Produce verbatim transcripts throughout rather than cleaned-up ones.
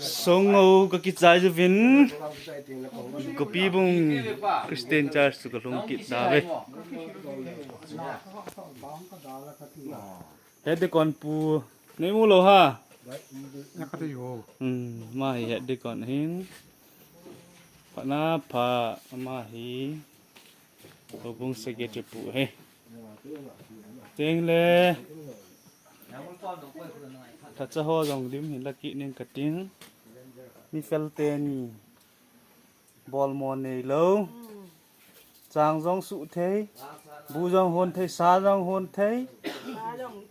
Songou ka kichai uvin, Gopibung Christian Church chu ka lhung kit tauve. Head deacon pu, nei mu lou ham? Hmm, ama hi head deacon ahin. Phatna pha, ama hi houbung secretary pu ahi. Tengle lhacha ho jong lim hin la kit ning kating. Mi fel teni bolmo neilou. Chang jong suh thei, bu jong hon thei, sa jong hon thei.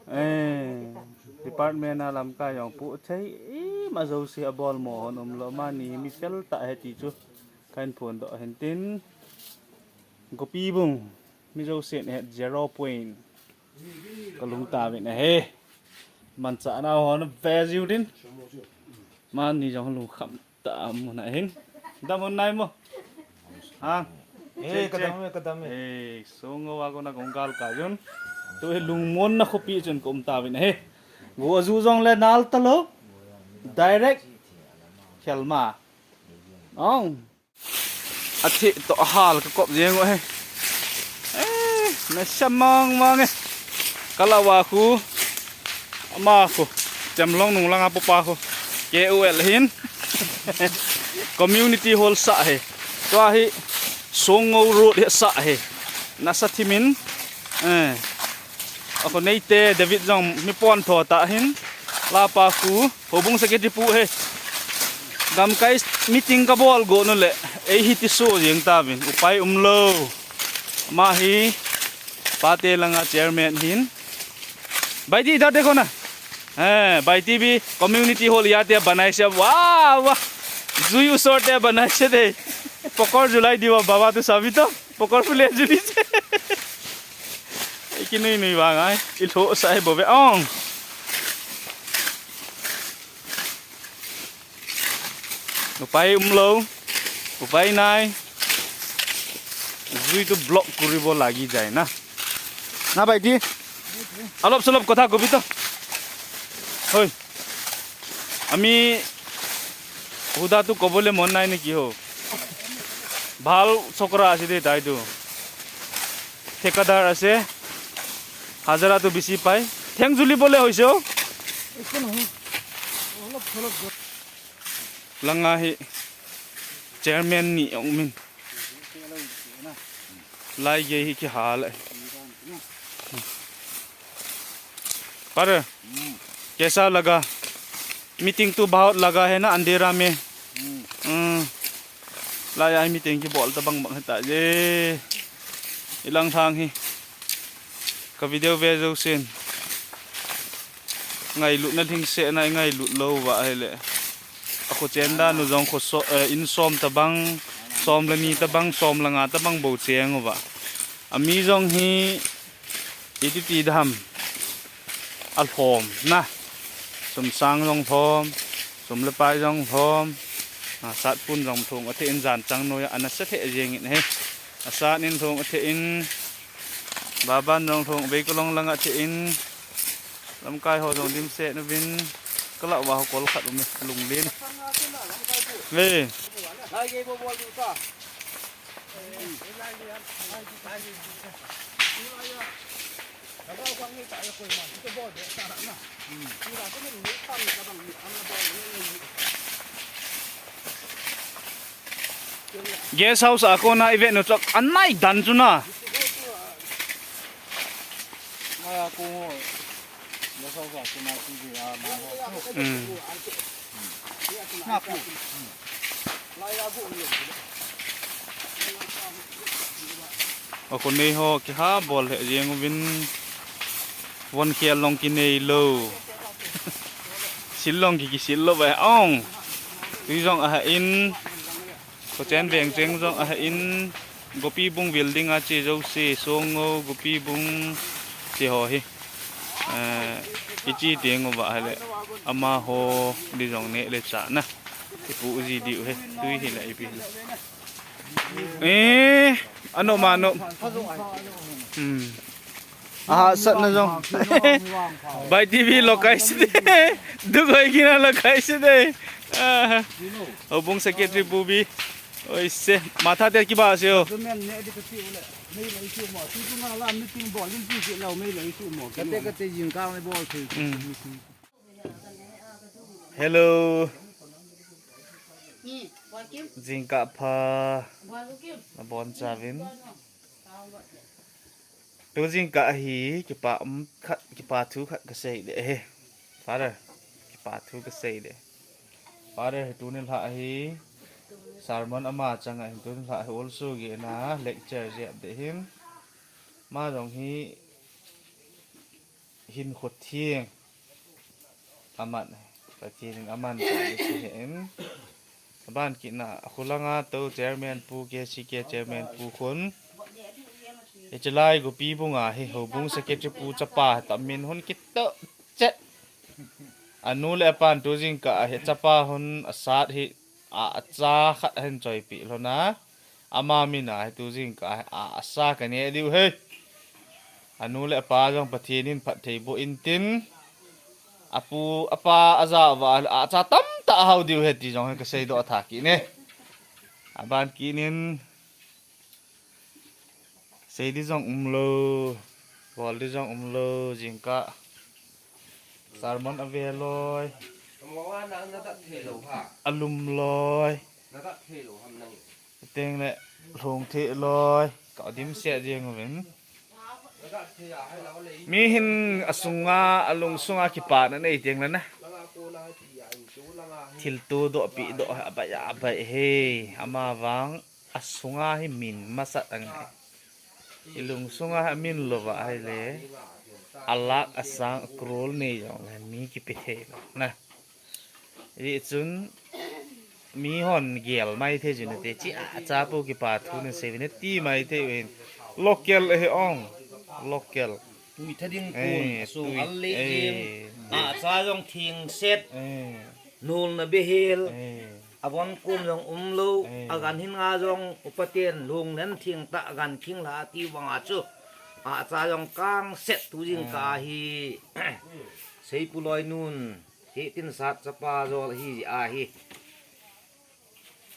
Eh, department a lamkai jong pu thei. Ima jouse a bolmo hon umlou, amani hi mi fel tah ahi ti chu kahin phondoh ahin tin. Gopibung, mi jousen het zero point. Ka lung tauvin ahi. Manchah nau hon ve jiu din. Amani jong lungkham tah a um u ahin. Dam un nai mo. Ha. Eh, kadam e, kadam e. Eh, Songou a kona kong galkai un. Tuhi lungmonna khopi chun ka um tauvin ahi. Go aju jongle nal talou. Direct. Khelma. Ong. Athi toh ahal ka kop jeng u ahi. Eh, nasa mang mang e. Ka lah uva khu, ama khu, Chemlong nung langa popa khu, K O L ahin. Community hall sah ahi. Tua hi Songou Road hi sah ahi. Nasa thimin. Eh. Akhu neite David jong mi pon tho tah ahin. Lapa khu houbung secretary pu ahi. Gamkai meeting ka bol got u le ei hiti so jeng tauvin, upai umlou. Ama hi pate langa chairman ahin. Bai ti da de kona. Eh, bai ti bi community hall ya te banai se. Wah, wah. Jui usor te banai se de. Pokor julai diwa baba tu sabi to. Pokor pule juli se. Ei kinui nui vang ai. I lhoh sa ahi bou ve ong. Upai umlou. Upai nai. Jui tu block kuribo lagi jai na. Na bai ti. Alop salop kotha kobi to. Hoi. Ami huda tu kobole mon nai neki ho. Bhal chokra ase de tai tu. Thekadar ase. Hajira tu bisi pai. Thengjuli bole hoise ho. Langa hi chairman ni ong min. Lai gei hi kihal e. Pare. Kaisa laga? Meeting tu bahut laga hai na andhera mein. Hmm. Lai a hi meeting kibol tabang bang hita je. Ilang thang hi. Ka video ve jousen. Ngailutna lhingsetna i ngailut lou uva ahile. Akho chen dan u jong kho so, eh, in som tabang, som le ni tabang, som le nga tabang bou cheng uva. Ami jong hi iti ti dam. Alhom na. Sumsang jong lhom, sum le pai jong lhom. A, satpun jong lhung athei in jan chang noiya ana sa thei jeng in ahi. Asat in lhung athei in, baban jong lhung, vei kolong langa athei in, lamkai ho jong dimset uvin, ka lah uva ho kol khat um e, lunglen. Ve. Guest house a kona i vet nu chu anai dan chu na. Hmm. Akho nei ho kiha bol he jeng uvin, von khel long kinei lou. Sil long ki, kisil lou ve ong. Tui jong aha in. Kochen veng cheng jong aha in, Gopibung building a che jouse, Songou, Gopibung, che ho hi. Eh, ichi teng uva ahile, amaho di jong neh le chah na. Ipu ji diu he, tui hi le ipi hi le. Eh, ano ma no. Hmm. Aha, sat na jong. Bai T V lo kai si de. Dugoi kina lo kai si de. Ah. Houbung secretary pu bi. Oi se, matha te kiba se o. Kate kate jingkah ni bol thei. Hmm. Hello. Jingkah pha. Nabon chauvin. Tu jingkah hi kipa um khat, kipa thu khat kasei de he. Father, kipa thu kasei de. Father hi tuni lha hi sermon ama chang ahin, tuni lha hi also gena lecture jep de hin. Ama jong hi hinkho thiang. Aman, Pathen in aman, Pathen in. Aban kit na, a khulanga tou chairman pu, K C K chairman pu khun. Hiche lai Gopibung a hi houbung secretary pu chapa, ta min hon kitoh chet. Anu le apan tu jingkah a hi chapa hon asat hi a, acha khat ahin choipeh lhon a. Ama min a hi tu jingkah a, asa kaneh diu he. Anu le apa jong Pathen in phatthei boh intin. Apu, apa ajah uva, acha tamtah ahao diu he ti jong hi kasei doh tha kit e. Aban kit in. Sei di jong umlou. Bol di jong umlou, jingkah. Sermon ave loi. Amawa na, na dat thei lou ha. Alum loi. Na dat thei lou ham nang. Teng le lhung thei loi. Ka dimset jeng uvin. Na dat thei a hai lou le. Mi hin asunga, alung sunga kipana nei teng le na. Langa ko na hai ti a in chu langa hai. Thil tu doh pi doh abai abai he. Ama vang. Asunga hi min masat angai. Ilung sunga hi amin louva ahile. Alakh asang crore nei jongle mi kipe thei lou. Na. Hichun mi hon gel mai thei jin te chi a, achapu kipa thu nei sei vin ti mai thei vin. Local ahi ong. Local. Tui thading kun, eh, sung tui, al le eh, jing. Eh. Acha jong thing set. Eh. Nul na behel. Eh. Avon kum jong umlou. Eh. Agan hin nga jong upaten lung len thing ta agan khing la ti vang a chu. Acha jong kang set tu jingkah hi. Seipuloi nun. Hitin sat chapa jol hi ahi.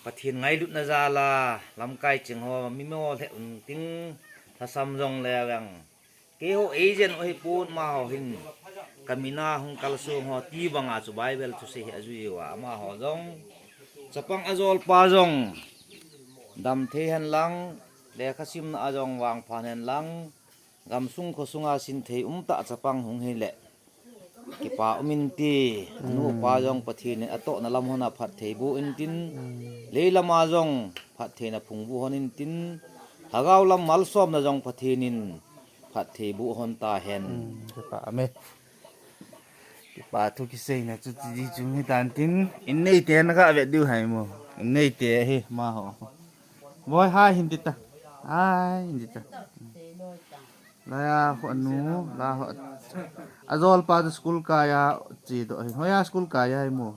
Pathen ngailutna jal a, lamkai ching ho, mimo lheh un ting, thasam jong le veng. Keiho agent u hipon amaho hin, kamin a hung kalsong ho, ti banga chu Bible thusei hi ajui uva, amaho jong. Chapang ajolpa jong, damthei hen lang, lekha simna a jong vangphan hen lang, gamsung khosunga sinthei umtah chapang hung hile. Kipa um inte, anu pa jong Pathen in atohna lam hon a phatthei boh intin, leilam a jong phattheina phung boh hon intin, lhagao lam malsomna jong Pathen in phatthei boh hon tahen. Hmm, kipa um e. Kipa thu kiseina chu tiji chung hitan tin, in neite na kavet diu hai mo. In neite hi, amaho. Boi, hai hin ti ta. Hai hin ti ta. Laiya ho anu, la ho. Ajolpa chu school kaiya chedoh hi. Hoiya school kaiya hi mo.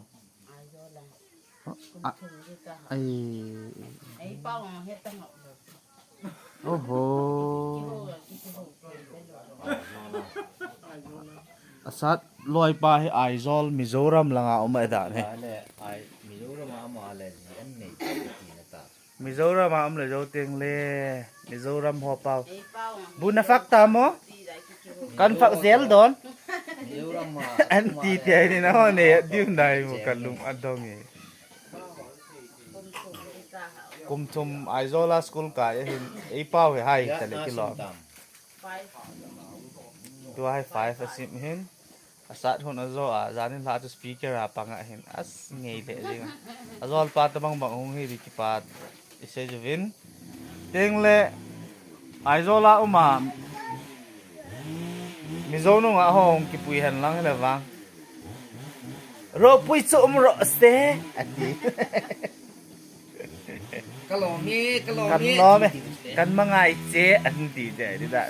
A, ai. Oho. Asat loipa hi Aizawl, Mizoram langa um ahi dan hi. Ale, ai, Mizoram a um ale, ji an nei ti na ta. Mizoram a um le jou teng le, Mizoram ho pau. Bu na fak ta mo? Kan fak zel don. Mizoram a. An ti ti ai ni na ho ne, diu nai mo ka lung adong e. Kum thum Aizawl a school kai ahin, ei pau hi hai ta le kilom. Tua hi five asim hin. Asat hun ajo a, janin la chu speaker a panga hin. As ngei le jing. Ajol pa ta bang bang hung hi di kipa i sei juvin. Teng le Aizawl a um a Mizo nung a hong kipui hen lang le vang. Ropui chu um ro se ati. Ka lom e, ka lom e. Kan lom e. Kan mangai che an ti de di da.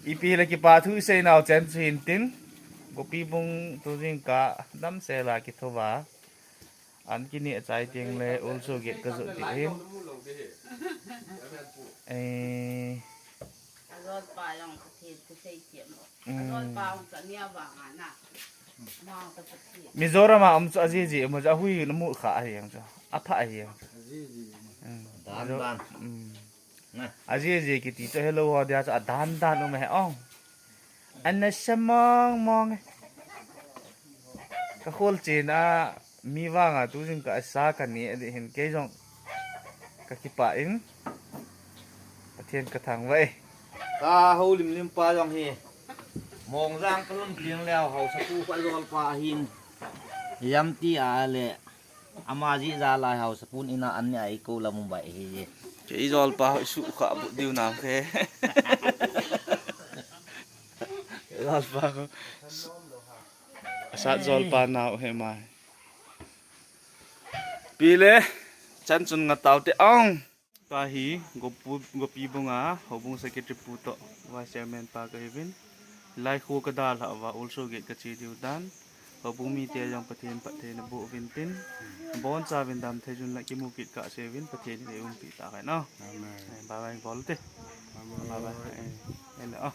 Ipi le kipa thu sei nau chen chu hin tin. Gopibung tu jingkah damsel a kitho va. An kini a chai teng le also get ka jot ti hin. Eh. Lolpa jong Pathen thusei thiam lo. Mm. Lolpa jong chu ania vanga na. Amang ta Pathen. Mizoram a um chu ajiji um chu ahui na mu kha ahi ang chu. Apha ahi ang chu. Ajiji. Mm. Dan dan. Mm. Na. Ajiji kiti chu hello ho dia chu adan dan um he ong. Ana sa mong mong e. Ka khol chen a mi vanga tu jing ka sa ka ni a di hin kei jong ka kipah in Pathen ka thangvah e. Ka houlim lim pa jong hi. Mongjang ka lhun teng leh haosapu ka jolpa ahin. Hiam ti a le ama jija lai haosapu in a an ni a i ko la Mumbai hi je. Kei jolpa ho i su kha bu diu nam khe. Jolpa ho. Asat jolpa nau he mai. Pi le, chan chun nga tau te ong. Ka hi, Gopu, Gopi Bunga, Houbung Secretary Pu toh, Vice Chairman pa ka hiuvin. Lai khu ka dalha uva, also gate ka che diu dan. Houbung mite jong Pathen phatthei na boh uvin tin. Boncha uvin dam thei jun la kimu kit kah se uvin, Pathen in eiumpi tah hen o. Amen. Eh, bye bye bol te. Amen. Bye bye. Eh, eh, le, oh.